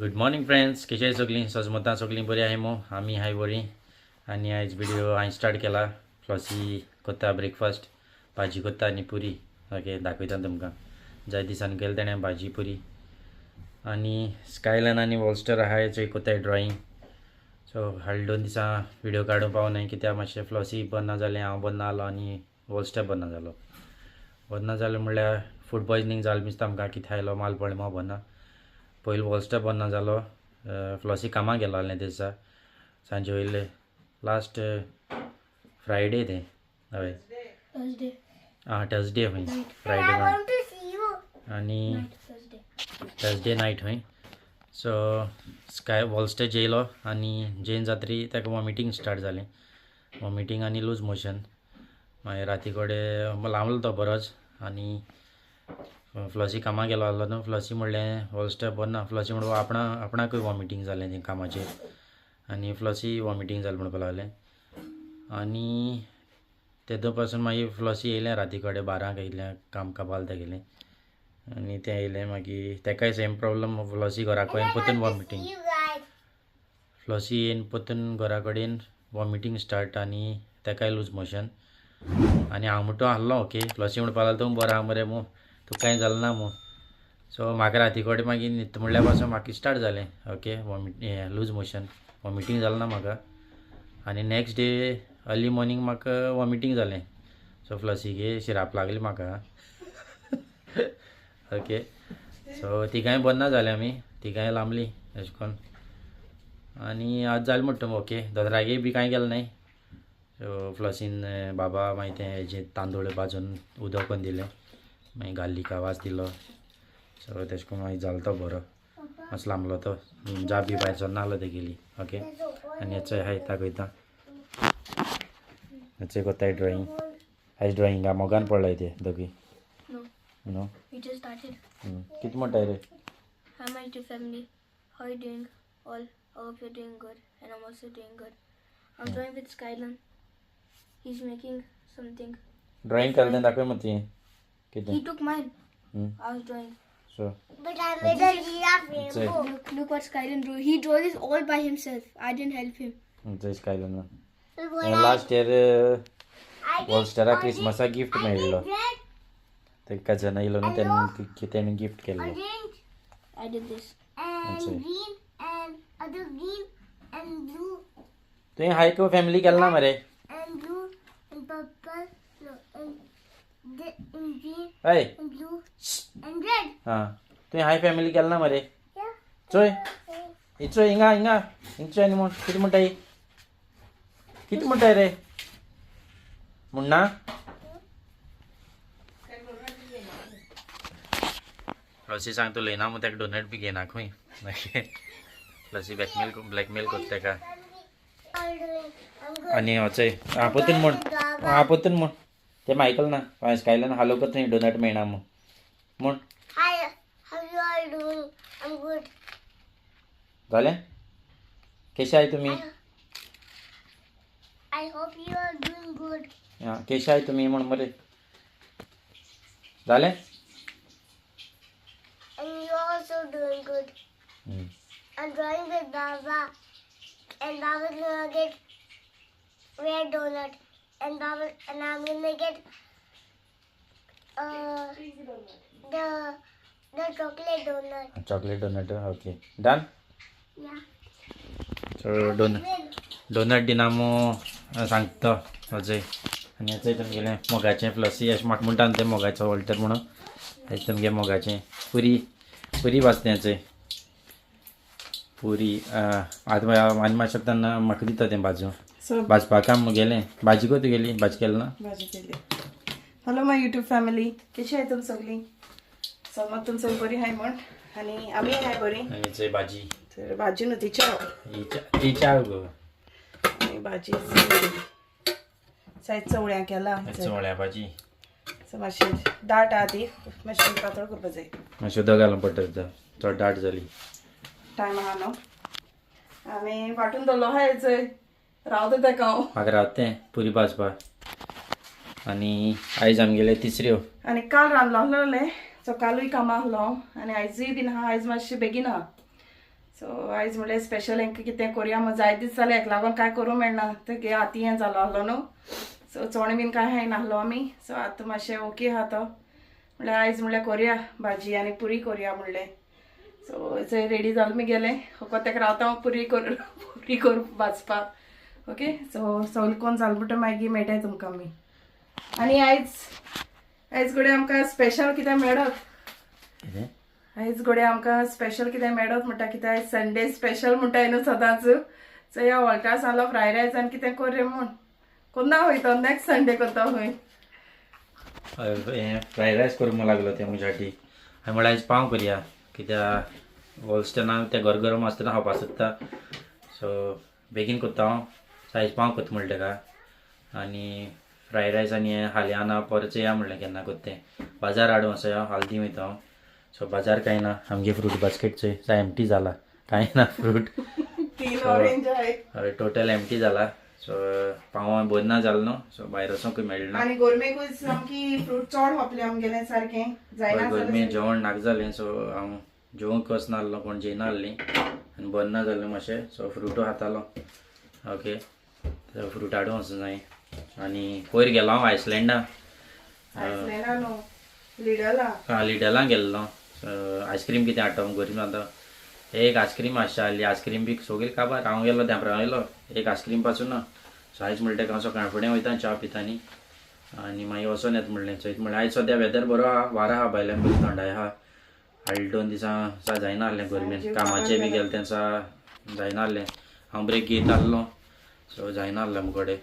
Good morning friends, कशी सगळीं सजमतां सगळीं बरी आहाय मू? आमी हाय बरी. आनी आयज व्हिडिओ हांवें स्टार्ट केला. फ्लॉसी कोत्ता ब्रेकफास्ट, भाजी कोत्ता आनी पुरी. ओके, दाखयता तुमकां. जाय दिसान केलें तेणें भाजी पुरी. आनी स्कायलन आनी वॉलस्टर आहाय चोय कोत्ताय ड्रॉइंग. सो हाडले 2 दिसां व्हिडिओ काडूंक पावनाय कित्याक मातशें फ्लॉसी बरें ना जालें, हांव बरें ना जालो आनी वॉलस्टर बरें ना जालो. बरें ना जालें म्हणल्यार फूड पॉयजनींग जालें दिसता आमकां. कितें आयलो माल पडलो म्हाका खबर ना. पयलीं वॉलस्टर बरें ना जालो, फ्लॉसी कामाक गेलो आहलें ते दिसा सांजे वयले लास्ट फ्रायडे तें. हय, आं थर्सडे खंय, फ्रायडे आनी थर्सडे नायट खंय. सो स्काय वॉलस्टर जेयलो आनी जेयन जातरी ताका वॉमिटींग स्टार्ट जालें. वॉमिटींग आनी लूज मोशन. मागीर राती कडेन लांबलो तो बरोच. आनी फ्लॉसी कामाक गेलो आहलो न्हू, फ्लॉसी म्हणलें वॉलस्टर बरें ना. फ्लॉसी म्हणून आपणाकूय वॉमिटींग जालें तें कामाचेर आनी फ्लॉसी वॉमिटींग जालें म्हणपाक लागलें. आनी तेदो पासून मागीर फ्लॉसी येयलें राती कडेन 12 येयलें, काम काबाल तेगेलें. आनी तें येयलें मागीर तेकाय सेम प्रॉब्लम. फ्लॉसी घरा कडेन परतून वॉमिटींग, फ्लॉसी येवन परतून घरा कडेन वॉमिटींग स्टार्ट आनी तेकाय लूज मोशन. आनी हांव म्हणटा आहलो ओके, फ्लॉसी म्हणपाक लागलो तूं बरो आहा मरे मू, तुका कांय जालें ना मू. सो म्हाका राती कडेन मागीर न्हिदता म्हणल्यार पासून म्हाका स्टार्ट जालें ओके वॉमिट हें लूज मोशन. वॉमिटींग जालें ना म्हाका. आनी नेक्स्ट डे अर्ली मॉर्निंग म्हाका वॉमिटींग जालें. सो फ्लॉसीगे शिराप लागली म्हाका. ओके, सो तिगांय बरें ना जालें, आमी तिगांय लांबली अशें करून. आनी आज जालें म्हणटा ओके, दोतोरागे बी कांय गेलें न्हय. सो फ्लॉसीन बाबा मागीर तें हेजें तांदूळ भाजून उदक करून दिलें, मागीर गार्लिका वास दिलो. सो तेशें करून मागीर जालो तो बरो, मातसो लांबलो तो, जाप बी भायर सरना आहलो तेगेली. ओके, आनी हेचो आहाय दाखयता. हेचो कोत्ताय ड्रॉइंग. आयज ड्रॉइंगा मोगान पडलाय ते दोगी. No. We just started. कितें म्हणटाय रे? Hi my YouTube family, how are you doing? All, I hope you're doing good, and I'm also doing good. I'm drawing with Skylan. He's making something. Drawing केलें तें दाखय मग ती कितें. He took mine. I was drawing. So But I made a giraffe rainbow. Look, look what Skylan drew. He drew this all by himself. I didn't help him. Skylan last year वॉलस्टराक क्रिसमसाक gift मेळिल्लो, ते cousin येयलो न्हू तेणें तेणें gift केल्लो. I did this. And green and other green and blue. तुवें हाय को फॅमिली केलें ना मरे? And blue and purple, no, and green हय and blue and red. हां, तुवें हाय फॅमिली केलें ना मरे? चोय ही चोय हिंगा हिंगा हिंग चोय. आनी म्हण कितें म्हणटाय, कितें म्हणटाय रे म्हणना? फ्लॉसी सांग तूं लयना मू, ताका डोनट बी घेयना खंय. मागीर फ्लॉसी ब्लॅकमेल ब्लॅकमेल कोत्ता तेका. आनी वचय आं परतून म्हण, आं परतून म्हण तें आयकलें ना. हांवें स्कायलन हालो कर थंय डोनट मेळना मू म्हण. Hi, how you all doing? I'm good. जालें? केशे आहाय तुमी? I hope you are doing good. आं केशे आहाय तुमी म्हण मरे. जालें? And you also doing good. I'm drawing with Baba, and Baba's gonna get red donut, and Baba and I'm gonna get the chocolate donut. Chocolate donut, okay, done. Yeah. So donut दिना मू सांगता अजय. आनी हेचय तुमगेलें मोगाचें flossy अशें म्हाका म्हणटा न्हू तें मोगाचो वॉल्टर म्हणून. हें तुमगे मोगाचें पुरी, पुरी भाजता हेचय पुरी. आतां आनी मातशें तेन्ना म्हाका दिता तें भाजूं. भाजपा काम मुगेलें. भाजी गो तुगेली भाजी केली ना? भाजी केली. हॅलो my YouTube family, कशी आहे तुम सगळी? समज तुम सगळी बरी हाय म्हण आनी आमी हाय बरी. आनी चोय भाजी. तर भाजी न्हू ती चाव. ही चाव गो. आनी भाजी सायज चवळ्या केला. चवळ्या भाजी. सो मातशी दाट आहा ती, मातशी पातळ करपा जाय. मातशें उदक घालूंक पडटा, चड दाट जाली. टायम आहा न्हू. आनी वांटून दवरलो आहा हेचय रावता तेका हांव. म्हाका रावता तें पुरी भाजपाक. आनी आयज आमगेले तिसऱ्यो. आनी काल रांदलो आहलोलें, सो कालूय कामां आहलो हांव आनी आयजूय बीन आहा. आयज मातशें बेगीन आहा. सो आयज म्हणल्यार स्पेशल हेंकां कितें कोरया म्हण जाय दीस जाले हेका लागून कांय करूंक मेळना ते हाती हें जालो आहलो न्हू. सो चोणे बीन कांय खायना नासलो आमी. सो आतां मातशें ओके आहा तो म्हणल्यार आयज म्हणल्यार कोरया भाजी आनी पुरी कोरया म्हणलें. सो चोय रेडी जालो मी गेलें फकत तेका रावता हांव पुरी कर पुरी कर भाजपाक. ओके सो सगळें कोण जालें म्हणटा मागीर मेळटाय तुमकां आमी. आनी आयज आयज घडये आमकां स्पेशल कितें मेळत. कितें? आयज घडये आमकां स्पेशल कितें मेळत म्हणटा कितें आयज संडे स्पेशल म्हणटाय न्हू सदांच. चोया हॉल्टा सांगलो फ्राय रायस आनी कितें कर रे म्हूण कोन्ना वयतो तो नेक्स्ट संडे करता खंय. हय, हें फ्राय रायस करूंक लागलो तें म्हज्या साठी. हांवें म्हणलें आयज पाव करया कित्याक होलस्टनाक तें घर गरम आसतना खावपाक सोदता. सो बेगीन करता हांव. सो आयज पाव करता म्हणलें तेका आनी फ्राय रायस आनी हें हाल्यां ना परत चोया म्हणलें केन्ना करता तें. बाजार हाडूं आसा हांव हालदी वयता हांव. सो बाजार कांय ना आमगे फ्रूट बास्केट चोय सा एमटी जाला कांय ना फ्रूट. तीन ऑरेंज आहे. हय टोटल एमटी जाला. सो पाव बरें ना जालो न्हू सो भायर वचोंकूय मेळना. आनी गोरमेकूय सामकी फ्रूट चड खपले आमगेलें सारकें जायना गरमे जेवण नाका जालें. सो हांव जेवंक वचनासलो कोण जेयना आहलीं आनी बरें ना जालें मातशें. सो फ्रुटू खातालो. ओके सो फ्रूट हाडूं वचूं जाय. आनी पयर गेलो हांव आयसलँडा. आयसलँडा न्हू लिडला. आं लिडलां गेल्लो. आयस्क्रीम कितें हाडटा गरमी आतां एक आयस्क्रीम आसची आहली आयस्क्रीम बी सगळी काबार. हांव गेलो धांपरा गेलो एक आयस्क्रीम पासून ना. सो आयज म्हणटा तेका हांव सकाळ फुडें वयता च्या पिता न्ही आनी मागीर वचोन येता म्हणलें. चोयत म्हणलें आयज सद्या वेदर बरो आहा वारो आहा भायल्यान बरी थंडाय आहा. हाडले 2 दिसां सा जायना आहलें गरमेन कामाचें बी गेलें तें सा जायना आहलें. हांव ब्रेक घेयत आहलो सो जायना आहलें आमचे कडेन.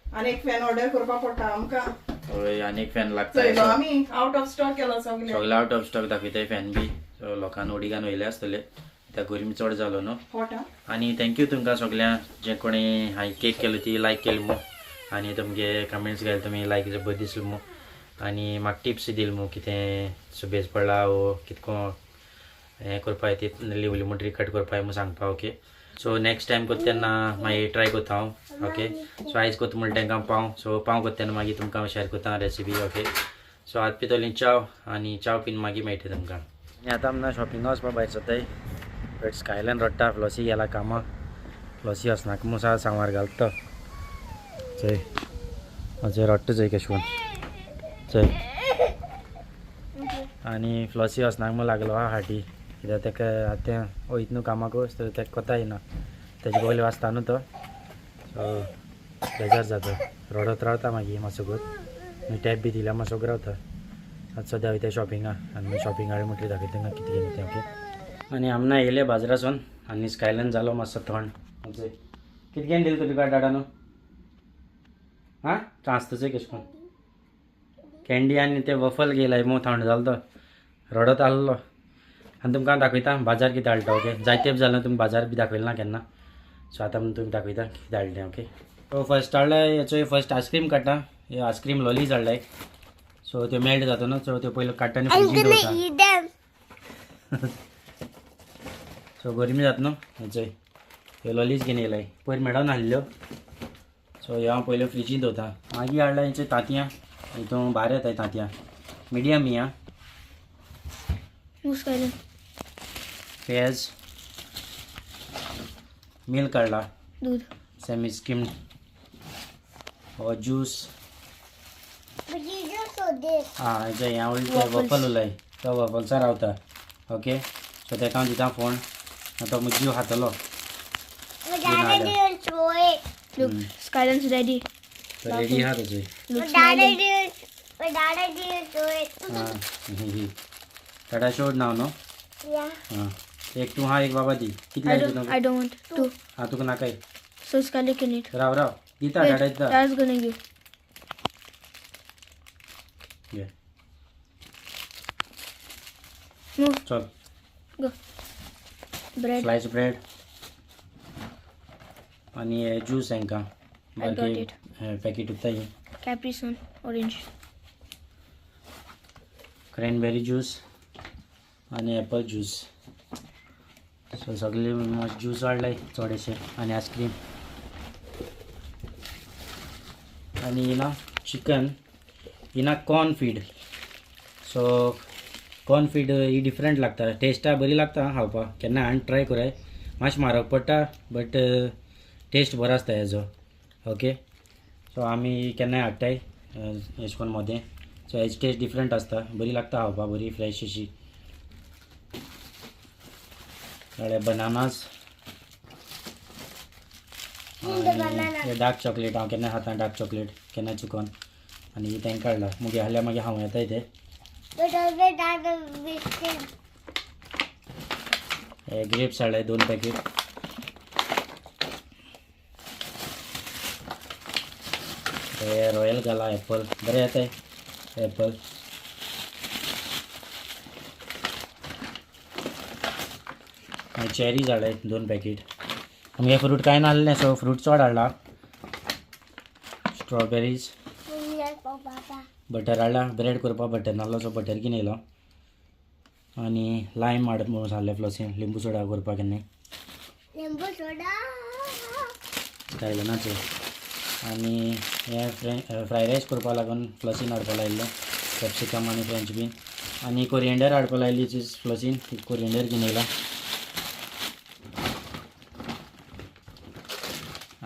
आनी एक फॅन ऑर्डर करपाक पडटा आमकां. हय आनी एक फॅन लागता. चोयलो आमी आवट ऑफ स्टॉक केलो सगळें. सगळें आवट ऑफ स्टॉक दाखयताय फॅन बी. सो लोकांक उडी घालून वयले आसतले कित्याक गरमी चड जालो न्हू. हॉट. आनी thank you तुमकां सगळ्यांक जे कोणी हांवें केक केलो ती लायक केली म्हूण आनी तुमगे कमेंट्स घाले तुमी लायक बरें दिसलें म्हूण आनी म्हाका टिप्स दिले म्हूण कितें सुबेज पडला वो कितको हें करपाक ती लिवली म्हणटरी कट करपाक म्हूण सांगपाक. ओके सो नेक्स्ट टायम करता तेन्ना मागीर ट्राय करता हांव. ओके सो आयज करता म्हणटा तांकां पाव. सो पाव करता तेन्ना मागीर तुमकां शेअर करता रेसिपी. ओके सो आतां पितली च्याव आनी च्याव पीन मागीर मेळटा तुमकां. आनी आतां आमकां शॉपिंगा वचपा भायर सरताय. बट स्कायल्यान रडटा फ्लॉसी गेला कामाक. फ्लॉसी वचनाका म्हूण सा सांवार घालता तो. चोय चोय रडटा चोय कशें करून चोय. आनी फ्लॉसी वचनाका म्हूण लागलो आहा हाटी कित्याक ताका आतां वयता न्हू कामाक सो ताका कोता येना तेजे पयलीं वाचता न्हू तो. सो बेजार जाता रडत रावता मागीर मातसो टॅप बी दिल्यार मातसो रावता. आतां सद्या वयता शॉपिंगा आनी शॉपिंग हाडून म्हटल्यार दाखयता तांकां कितें घेतलें तें. ओके आनी आमना येयले बाजारासून आनी स्कायल्यान जालो मातसो थंड. चोय कितें घेवन दिलें तुका डाडा न्हू आं चांसता चोय कशें करून कँडी आनी ते वफल घेयलाय मो थंड जालो तो रडत आहलो. आनी तुमकां दाखयता बाजार कितें हाडटा. ओके जायते जालें तुमकां बाजार बी दाखयलें ना केन्ना. सो आतां तुमकां दाखयता कितें हाडलें. ओके सो फर्स्ट हाडला हेचो फर्स्ट आयस्क्रीम काडटा. हे आयस्क्रीम लॉलीज हाडलाय. सो त्यो मेल्ट जाता न्हू सो त्यो पयलीं काडटा आनी फ्रिजीन दवरता. सो गरमी जाता न्हू हेचोय ह्यो लॉलीज घेवन येयलाय पयर मेळोन आहल्यो. सो ह्यो हांव पयल्यो फ्रिजीन दवरता. मागीर हाडला हेचे तांतयां हितून भायर येताय तांतयां मिडियम ही आं. पेज मिल्क हाडला दूध सेमी स्किम्ड हो ज्यूस. आं हेजे हें आवडलें ते वफल उरलाय तो वफल्सां रावता. ओके सो ताका हांव दिता फोण तो म्हजो जीव खातलो. Look, Skyland's ready. Ready आहा ताजो. आं टाटा शोड नाव न्हू. आं एक तूं हा एक बाबा दी. कितले I don't want two. आं तुका नाकाय. So Skylar can eat. राव राव दिता डाडा दिता. Dad's gonna give. घे Move. चल. Go. Bread. Slice bread आनी हे ज्यूस हांकां I got it. Packet उरता ही. Capri Sun orange. Cranberry juice आनी एपल ज्यूस. सो सगळे ज्यूस हाडलाय चडशे आनी आयस्क्रीम आनी हिना चिकन हिना corn feed. So corn feed ही डिफरंट लागता, टेस्टा बरी लागता खावपाक. केन्ना हाडून ट्राय कराय, मातशें म्हारग पडटा बट टेस्ट बरो आसता हेजो. ओके सो आमी केन्नाय हाडटाय एश कोन मदें. सो हेजी टेस्ट डिफरंट आसता, बरी लागता खावपाक, बरी फ्रेश अशी. नाल्यार बनानास, डार्क चॉकलेट हांव केन्ना खाता, डार्क चॉकलेट केन्ना चुकोन. आनी ही तांकां काडला मुगे आहल्यार मागीर खावं येताय ते. हे ग्रेप्स हाडले 2 पॅकेट. हे रॉयल गाला एप्पल बरें येताय एप्पल. चेरीज हाडले 2 पॅकेट. आमगे फ्रूट कांय नासलें सो फ्रूट चड हाडला. स्ट्रॉबेरीज, बटर हाडला, ब्रेड करपाक बटर नासलो सो बटर घेवन येयलो. आनी लायम हाड म्हणून सांगलें फ्लॉसीन, लिंबू सोडा करपाक केन्नाय. लिंबू सोडा स्कायलनाचो. आनी हे फ्राय रायस करपाक लागून फ्लॉसीन हाडपाक लायिल्लें, कॅप्सिकम आनी फ्रेंच बीन. आनी कोरियंडर हाडपाक लायिल्ली चीज फ्लॉसीन, ती कोरियंडर घेवन येयला.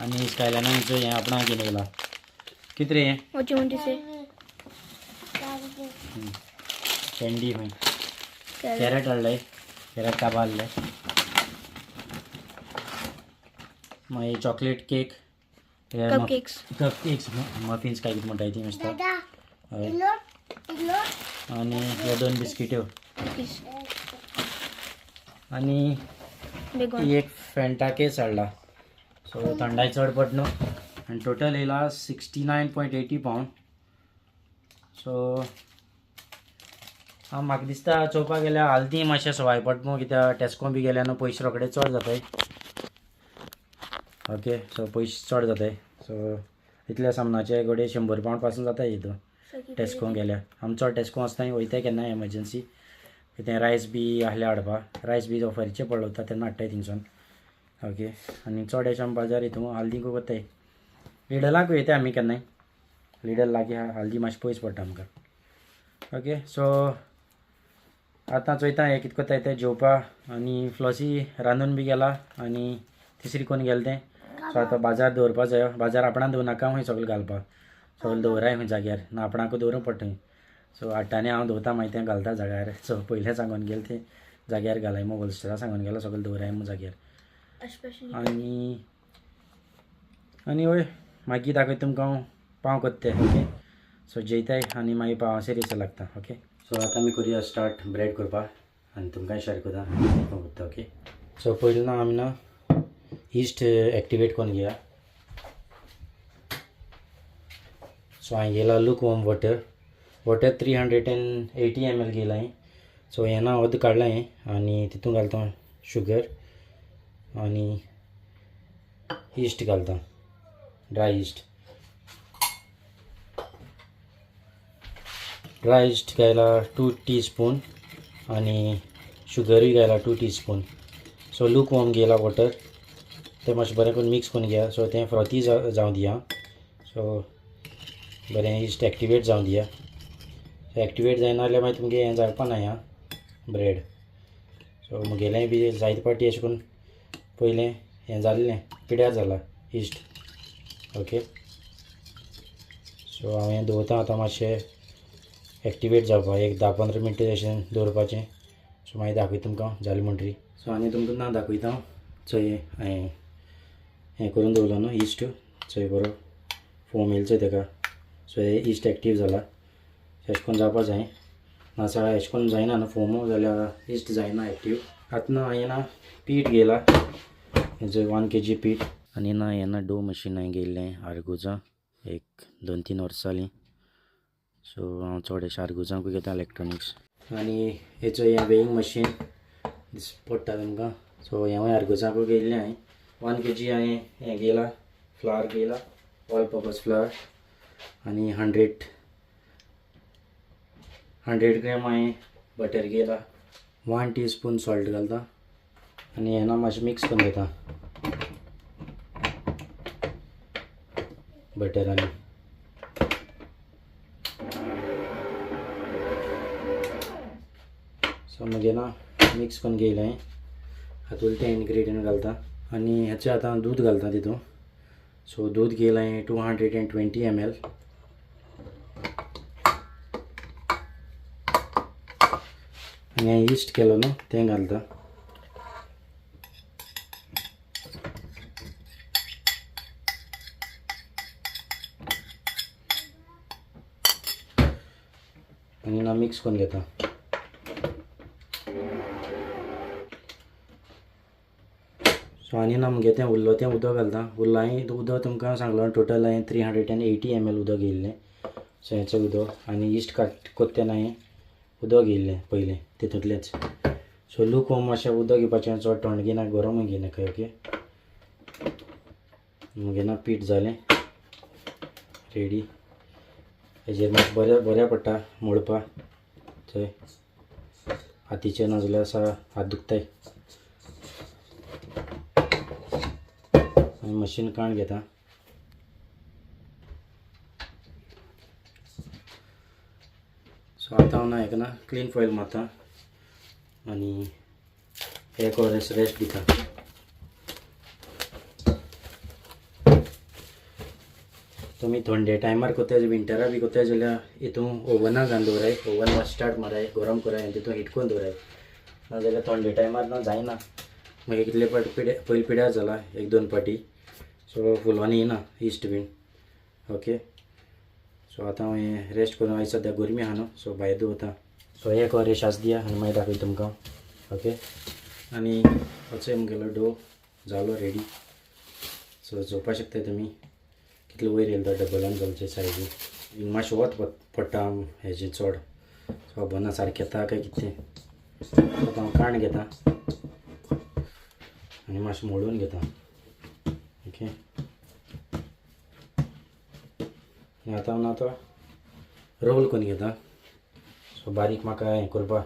आनी स्कायलनाचो हें आपणाक घेवन येयला. कितें रे हें? What you want to say? Candy खंय. कॅरट हाडले, कॅरट काबा हाडले. मागीर chocolate cake, cupcakes, cupcakes, muffins काय कितें म्हणटाय ती दिसता. हय. आनी हे 2 बिस्किट्यो. आनी एक फेंटा केस हाडला. सो थंडाय चड पड न्हू. आनी टोटल येयला 69.80 पावंड. सो म्हाका दिसता चोवपाक गेल्यार आल्दी मातशें सवाय पडटा न्हू, कित्याक टेस्को बी गेल्यार न्हू पयशे रोखडे चड जाताय. ओके सो पयशे चड जाताय. सो इतल्या सामनाचे घडये 100 पावंड पासून जाताय हितून टेस्को गेल्यार. आमी चड टेस्को वचनाय, वयताय केन्नाय एमर्जन्सी कितें रायस बी आहल्यार हाडपाक. रायस बी ऑफरीचेर पडलो वता तेन्ना हाडटाय थिंगसून. ओके आनी चड अशें आमी बाजार हितून आल्दीकूय वताय, लिडलाकूय वयताय आमी केन्नाय. लिडल लागीं आहा, आल्दी मातशें पयस पडटा आमकां. ओके सो आतां चोयता हें कितें कोत्ताय तें जेवपा. आनी फ्लॉसी रांदून बी गेला आनी तिसरी कोण गेलें तें. सो आतां बाजार दवरपा जायो, बाजार आपणाक दवरनाका खंय सगळें घालपा, सगळें दवराय खंय जाग्यार, ना आपणाकूय दवरूंक पडटा थंय. सो हाडटा हांव दवरता, मागीर तें घालता जाग्यार. सो पयलें सांगून गेलें तें जाग्यार घालाय मग, होलसेला सांगून गेलो सगळें दवराय मग जाग्यार. आनी आनी वय मागीर दाखयता तुमकां हांव पांव कोत्ता ते. ओके सो जेयताय आनी मागीर पावाचेर येसर लागता. ओके सो आतां आमी करुया स्टार्ट ब्रेड करपाक आनी तुमकांय शेअर करता कोत्ता. ओके सो पयलीं ना आमी ना इस्ट एक्टिवेट करून घेया. सो हांवें घेयला lukewarm water, water 380 ml घेयला हांवें. सो हें ना अर्द काडलां हांवें आनी तितून घालता शुगर आनी इस्ट घालता, ड्राय इस्ट. ड्राय इस्ट घायला 2 टीस्पून आनी शुगरूय घायला 2 टीस्पून. सो लूक वॉर्म घेयला वॉटर, तें मातशें बरें करून मिक्स करून घेया. सो तें फ्रॉती जावं दिया. सो बरें इस्ट एक्टिवेट जावं दिया. सो एक्टिवेट जायना जाल्यार मागीर तुमगें हें जावपा ना ह्या ब्रेड. सो म्हगेलें बी जायते पाटी अशें करून पयलें हें जाल्लें पिड्यार जाला इस्ट. ओके सो हांव हें दवरता आतां मातशें एक्टिवेट जावपाक, एक 10-15 मिनटां अशें दवरपाचें. सो मागीर दाखयता तुमकां जालें म्हणटरी. सो आनी तुमकां ना दाखयता हांव. चोय हांवें हें करून दवरलो न्हू इस्ट, चोय बरो फोम येयलो चोय तेका. सो हे इस्ट एक्टीव जाला. अशें करून जावपा जाय, नाजाल्यार अशें करून जायना न्हू फोमो जाल्यार इस्ट जायना एक्टीव. आतां ना हांवें ना पीठ घेयला, हेजो 1 kg पीठ. आनी ना हें ना डो मशीन हांवें घेयल्लें आर्गोजा, एक 2-3 वर्सां जालीं. सो हांव चड आर्गोजांकूय घेता इलेक्ट्रॉनिक्स. आनी हेचो हें वेईंग मशीन पडटा तुमकां. सो हेंवूय आर्गोजांकूय घेयल्लें हांवें. 1 kg हांवें हें घेयला, फ्लावर घेयला, ऑल पर्पज फ्लावर. आनी 100 ग्राम हांवें बटर घेयला. 1 टीस्पून सॉल्ट घालता आनी हें ना मातशें मिक्स करून घेता बटर. आनी सो मागीर ना मिक्स करून घेयलें हांवें. आतां उरलें तें इन्ग्रिडियंट घालता आनी हेचें आतां दूद घालता तितून. सो दूद घेयलां हांवें 220 ml. आनी हांवें इस्ट केलो न्हू तें घालता. आनी ना मिक्स करून घेता. सो आनी ना मुगे तें उरलो तें उदक घालता. उरलां हांवें उदक तुमकां सांगलो टोटल हांवें 380 ml उदक घेयल्लें. सो हेचें उदक आनी इस्ट काट कोत्ता तेन्ना हांवें उदक घेयल्लें पयलें तितूंतलेंच. सो लूक वॉर्म मातशें उदक घेवपाचें, चड थंड घेयना गरमूय घेयनाका. ओके मुगे ना पीठ जालें रेडी. हेजेर मातशें बरें बरें पडटा मोडपा. थंय हातीचेर नाजाल्यार आसा हात दुखताय. आनी मशीन काण घेता. सो आतां हांव ना हेका ना क्लीन फॉयल मारता आनी एक वर रेस्ट दिता. तुमी थंडे टायमार कोत्ताय विंटरा बी कोत्ताय जाल्यार हितून ओवना घालून दवराय. ओवन मातशें स्टार्ट माराय, गरम कराय आनी तितून हिट करून दवराय. नाजाल्यार थंडे टायमार ना जायना. मागीर कितले फावट पिड्या पयलीं पिड्यार जाला एक दोन फावटी. सो फुलोन येयना इस्ट बीन. ओके सो आतां हांव हें रेस्ट करून आयज सद्या गरमी आहा न्हू सो भायर दवरता. सो एक वर रेस्ट दिया आनी मागीर दाखयता तुमकां. ओके आनी असो मुगेलो डो जालो रेडी. सो चोवपाक शकता तुमी कितलो वयर येयलो तो डबलान जावचे सायजी. मातशें वत पडटा हेजें चड. सो खबर ना सारकें येता काय कितें. आतां हांव काण घेता आनी मातशें मोडून घेता. ओके आनी आतां हांव ना तो रोल करून घेता. सो बारीक म्हाका हें करपा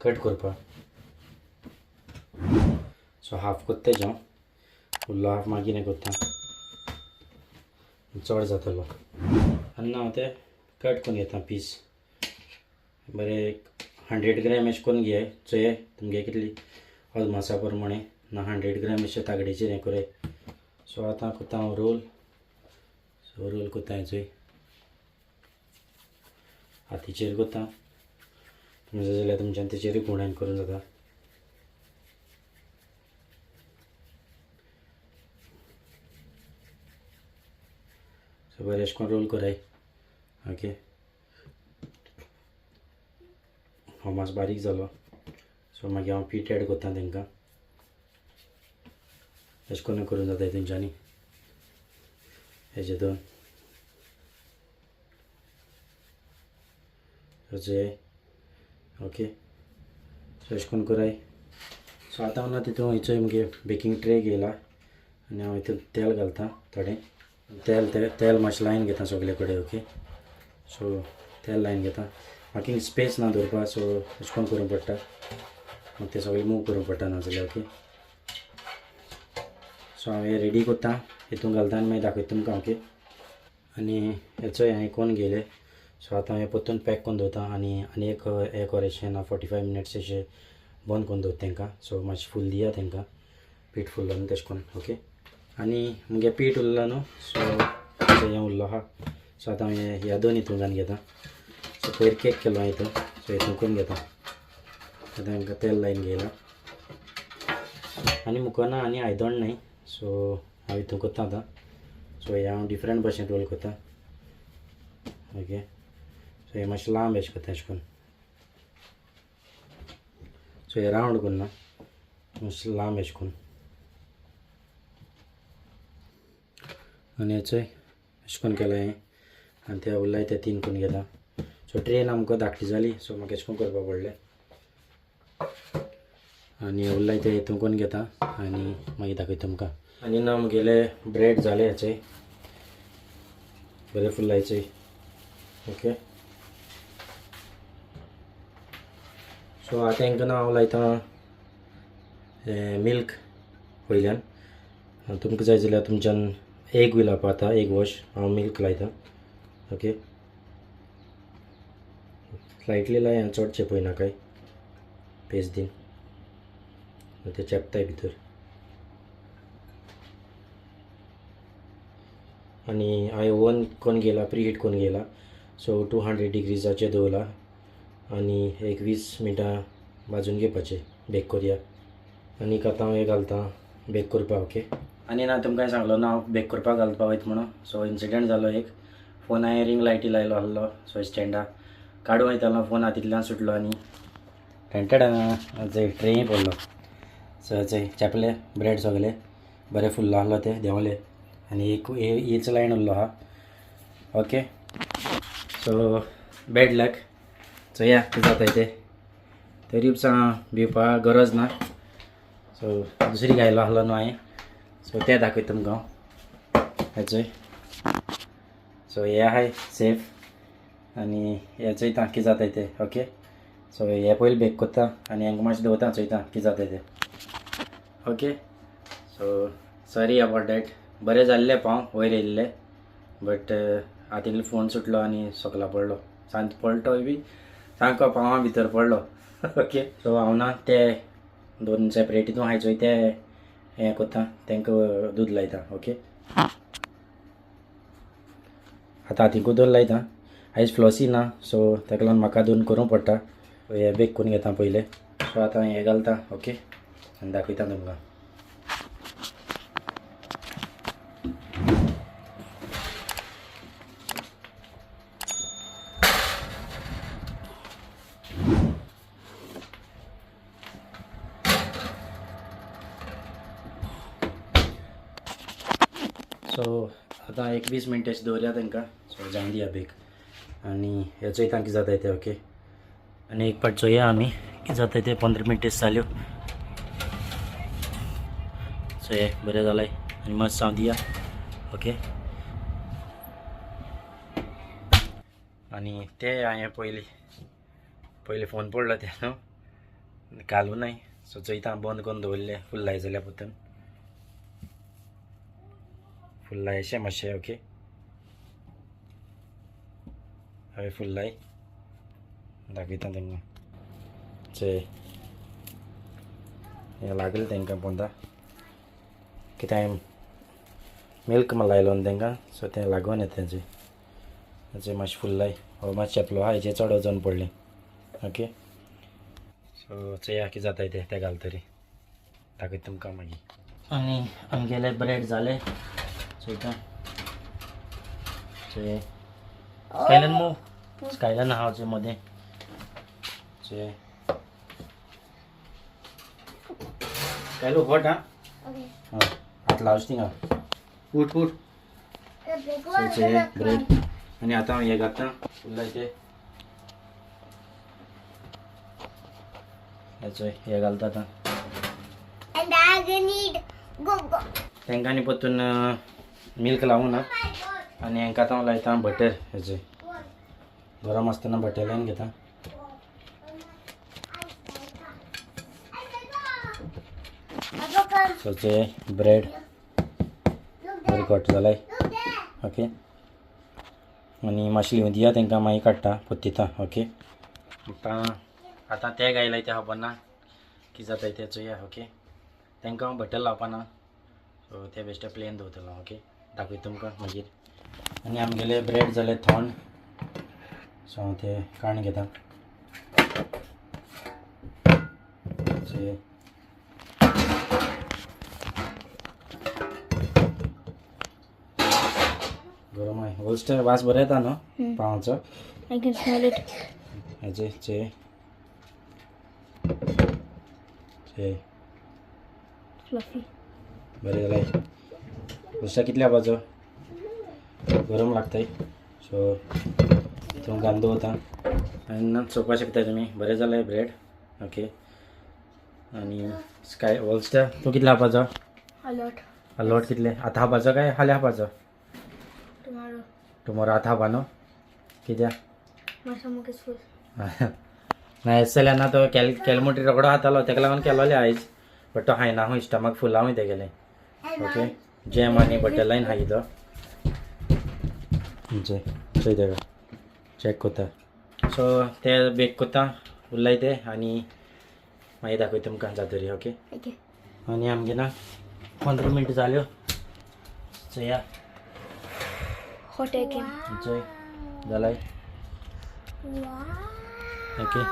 कट करपा. सो हाफ कोत्ता तेजें हांव, उरलो हाफ मागीर हें कोत्ता, चड जातलो. आनी ना हांव तें कट करून घेता पीस बरें. एक 100 ग्राम अशें करून घेय चोय तुमगे कितली अदमासा प्रमाणे ना 100 ग्राम अशें तागडेचेर हें कराय. सो आतां कोत्ता हांव रोल. सो रोल कोत्ता चोय हातीचेर कोत्ता. तुमी जाय जाल्यार तुमच्यान तेचेरूय गुणान करूं जाता. सो बरें अशें करून रोल कराय. ओके हो मातसो बारीक जालो. सो मागीर हांव पीठ एड करता तांकां. अशें करून करूं जाता तेंच्यांनी हेजे दोन. सो ओके सो अशें करून कराय. सो आतां हांव ना तितून हिचो मुगे बेकींग ट्रे घेयला आनी हांव हितून तेल घालता थोडें. तेल तेल मातशें लायन घेता सगळे कडेन. ओके सो तेल लायन घेता. म्हाका स्पेस ना दवरपा. सो अशें करून करूंक पडटा. म्हाका तें सगळें मूव करूंक पडटा नाजाल्यार. ओके सो हांव हें रेडी करता हितून घालता आनी मागीर दाखयता तुमकां. ओके आनी हेचोय हांवें कोण घेयलें. सो आतां हांवें परतून पॅक करून दवरता आनी आनी एक एक वर अशें ना 45 मिनट्स अशें बंद करून दवरता तांकां. सो मातशें फूल दिया तांकां पीठ फुल्लो न्हू तशें करून. ओके आनी मुगे पीठ उरला न्हू सो हें उरलो आहा. सो आतां हांवें ह्या दोन हितून घालून घेता. सो पयर केक केलो हांवें हितून. सो हितून करून घेता. आतां तांकां तेल लायन घेयलां आनी मुको ना आनी आयदण न्हय. सो हांव हितून करता आतां. सो हें हांव डिफरंट भशेन रोल करता. ओके सो हें मातशें लांब अशें करता अशें करून. सो हें रावंड करना मातशें लांब अशें करून. आनी हेचोय अशें करून केलां हांवें आनी ते उरलाय ते तीन करून घेता. सो ट्रेन आमकां धाकटी जाली. सो म्हाका अशें करून करपा पडलें. आनी उरलाय ते हितून करून घेता आनी मागीर दाखयता तुमकां. आनी ना मुगेले ब्रेड जाले हेचे बरें फुल्लायचे. ओके सो आतां हांकां ना हांव लायता मिल्क वयल्यान. तुमकां जाय जाल्यार तुमच्यान एग बी लावपा जाता, एग वॉश. हांव मिल्क लायता. ओके स्लायटली लाय, चड चेपयनाकाय. पेज दिन ते चेपताय भितर. आनी हांवें ओवन कोन्न घेयला, प्री हीट कोन्न घेयला. सो 200 डिग्रीजाचेर दवरला आनी एक 20 मिनटां भाजून घेवपाचें, बेक करया. आनीक आतां हांव हें घालता बेक करपाक. ओके, आनी ना तुमकां सांगलो ना हांव बेक करपाक घालपाक वयता म्हणून. सो इन्सिडंट जालो एक, फोन हांवें रिंग लायटी लायलो आसलो. सो स्टँडा काडूं वयतालो, फोन हातींतल्यान सुटलो आनी टेंटेडा ट्रेय पडलो. सो चेपले ब्रेड सगळे बरे फुल्लो आसलो ते देंवले आनी एक हेच लायन उरलो आहा. Okay, so bad luck. चोया कितें जाता तें, तरी भिवपा गरज ना. सो दुसरी घायलो आसलो न्हू हांवें, सो तें दाखयता तुमकां हांव. हेचोय सो हे आहाय सेफ आनी हे चोयता कितें जाता तें. ओके, सो हे पयलीं बेक करता आनी हांकां मातशें दवरता, चोयता कितें जाता तें. Okay, so sorry about that. बरें जाल्लें पांव वयर येयल्ले, बट हातींतलो फोन सुटलो आनी सकला पडलो, सांत पडलो बी सामको पांवां भितर पडलो. ओके, सो हांव ना ते दोन सेपरेट हितून हाय चोय ते हें करता, तांकां दूद लायता. ओके, आतां हातीकूय दोन लायता. आयज फ्लॉसी ना, सो ताका लागून म्हाका दोन करूंक पडटा. हे बेक करून घेता पयलें. सो आतां हें घालता. ओके, आनी दाखयता तुमकां. सो आतां एक 20 मिनटां दवरया तांकां. सो जावन दिया बेक आनी हे चोयता कितें जाता तें. ओके, आनी एक पाट चोया आमी कितें जाता तें. 15 मिनटां जाल्यो. सो हे बरें जालें आनी मस्त जावन दिया. ओके, आनी ते हांवें पयलीं पयलीं फोन पडलो ते न्हू घालूं नाय. सो चोयता बंद करून दवरलें, फूल लाय जाल्यार परतून फूल लायशें मातशें. ओके, हांवें फूल लाय दाखयता तांकां. चोय हें लागलें तांकां पोंदा, कितें हांवें मिल्क लायलो न्हू तांकां, सो तें लागून येता तेंचें. हेचें मातशें फूल लाय, हो मातशें चेपलो आहा, हेचें चड वजन पडलें. ओके, सो चोया कितें जाता तें, तें घालतरी दाखयता तुमकां मागीर. आनी आमगेले ब्रेड जाले, चोयता. चोय स्कायलन मो स्कायलन आहा चोय मदें. चोय स्कायलो हॉट आं, हात लावच थिंगा, उठ उठ. चोय ब्रेड आनी आतां हांव हें घालता उरलाय ते. हेचोय हें घालता आतां. तांकां आनी परतून मिल्क लावूं ना आनी हांकां आतां हांव लायता बटर. हेचोय गरम आसतना बटर लावन घेता. सो चोय ब्रेड बरें घट जालाय. ओके, आनी मातशें लिवूं दिया तांकां, मागीर काडटा पोत्तिता. ओके, आतां आतां ते गायलाय तें खबर ना कितें जाता तें चोया. ओके, तांकां हांव बटर लावपा ना, सो ते बेश्टे प्लेन दवरतलो. ओके, दाखयता तुमकां मागीर. आनी आमगेले ब्रेड जाले थंड, सो हांव ते काडून घेता. चोय गरम आहे, होल्स्टर वास बरो येता न्हू पावाचो. I can smell it. हेचे चोय चोय फ्लफी बरें जालें. होल्स्टर कितल्या हापाचो गरम लागताय. सो तितून घालून दवरता आनी चोवपाक शकता तुमी. बरें जालें ब्रेड. ओके, आनी स्काय होल्स्टर तूं कितले हापाचो? A lot. A lot कितले आतां हापाचो काय फाल्यां हापाचो? Tomorrow. Tomorrow आतां हापा न्हू? कित्याक? My stomach is full. ना येस जाल्यार ना तो केलमुटी रोकडो खातालो, तेका लागून केलोले आयज, बट तो खायना खूंय, स्टमक फूल आहा तेगेलें. ओके, जॅम आनी बटर लायन खायी तो. चोय तेका चॅक करता. सो ते बेक करता उरलाय ते आनी मागीर दाखयता तुमकां जातरी. ओके. ओके. आनी आमगे ना 15 मिनटां जाल्यो. चोया. हॉट एअर केम. चोय जालाय. ओके,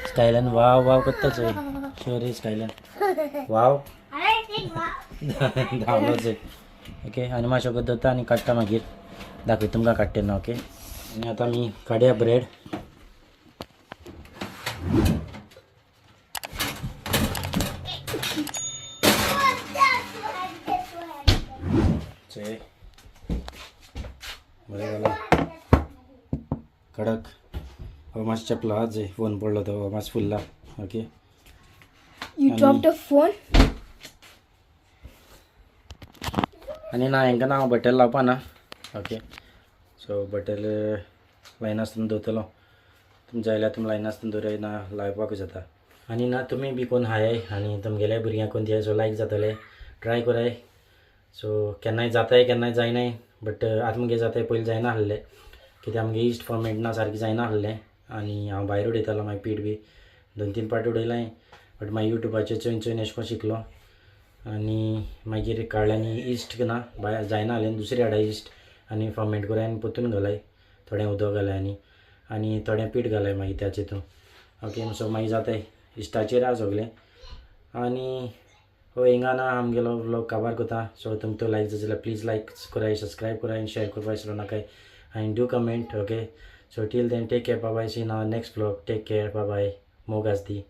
स्कायलन वाव वाव करता चोय. शोर स्कायलन वाव. धांवलो चोय. ओके, आनी मातशें वगत दवरता आनी काडटा, मागीर दाखयता तुमकां काडटा तेन्ना. ओके, आनी आतां आमी काडया ब्रेड. चोय, बरें जालां कडक. हो मातशें चेपलो हा, जंय फोन पडलो तो हो मातसो फुल्ला. Okay. You dropped a phone. आनी ना हेंकां ना हांव बटर लावपा ना. ओके, सो बटर लायनासतना दवरतलो. तुमी जाय जाल्यार तुमी लायनासतना दवराय, ना लावपाकूय जाता. आनी ना तुमी बी कोण हाय आनी तुमगेले भुरग्यांक कोण दियाय, सो लायक जातले, ट्राय कराय. सो केन्नाय जाताय, केन्नाय जायनाय, बट आतां मुगे जाताय. पयलीं जायना आसलें, कित्याक आमगे इस्ट फॉर्मेट ना सारकें जायना आसलें आनी हांव भायर उडयतालो मागीर पीठ बी 2-3 पाटी उडयलां. बट मागीर युट्यूबाचेर चोयन चोयन एशें कोन्न शिकलो आनी मागीर काडलें. आनी इस्ट ना भायर जायना जालें, दुसरी हाडा इस्ट आनी फॉर्मेट करून आनी परतून घालाय, थोडें उदक घालाय आनी आनी थोडें पीठ घालाय मागीर त्याच हितून. ओके, सो मागीर जाताय, इश्टाचेर आहा सगळें. आनी हो हिंगा ना आमगेलो व्लॉग काबार करता. सो तुमकां लायक जाय जाल्यार प्लीज लायक कराय, सबस्क्रायब कराय आनी शेयर करपाक विसरूं नाकाय आनी do comment. Okay, so till then, take care, bye, see in our next vlog. Take care, bye bye. मोग आसदी.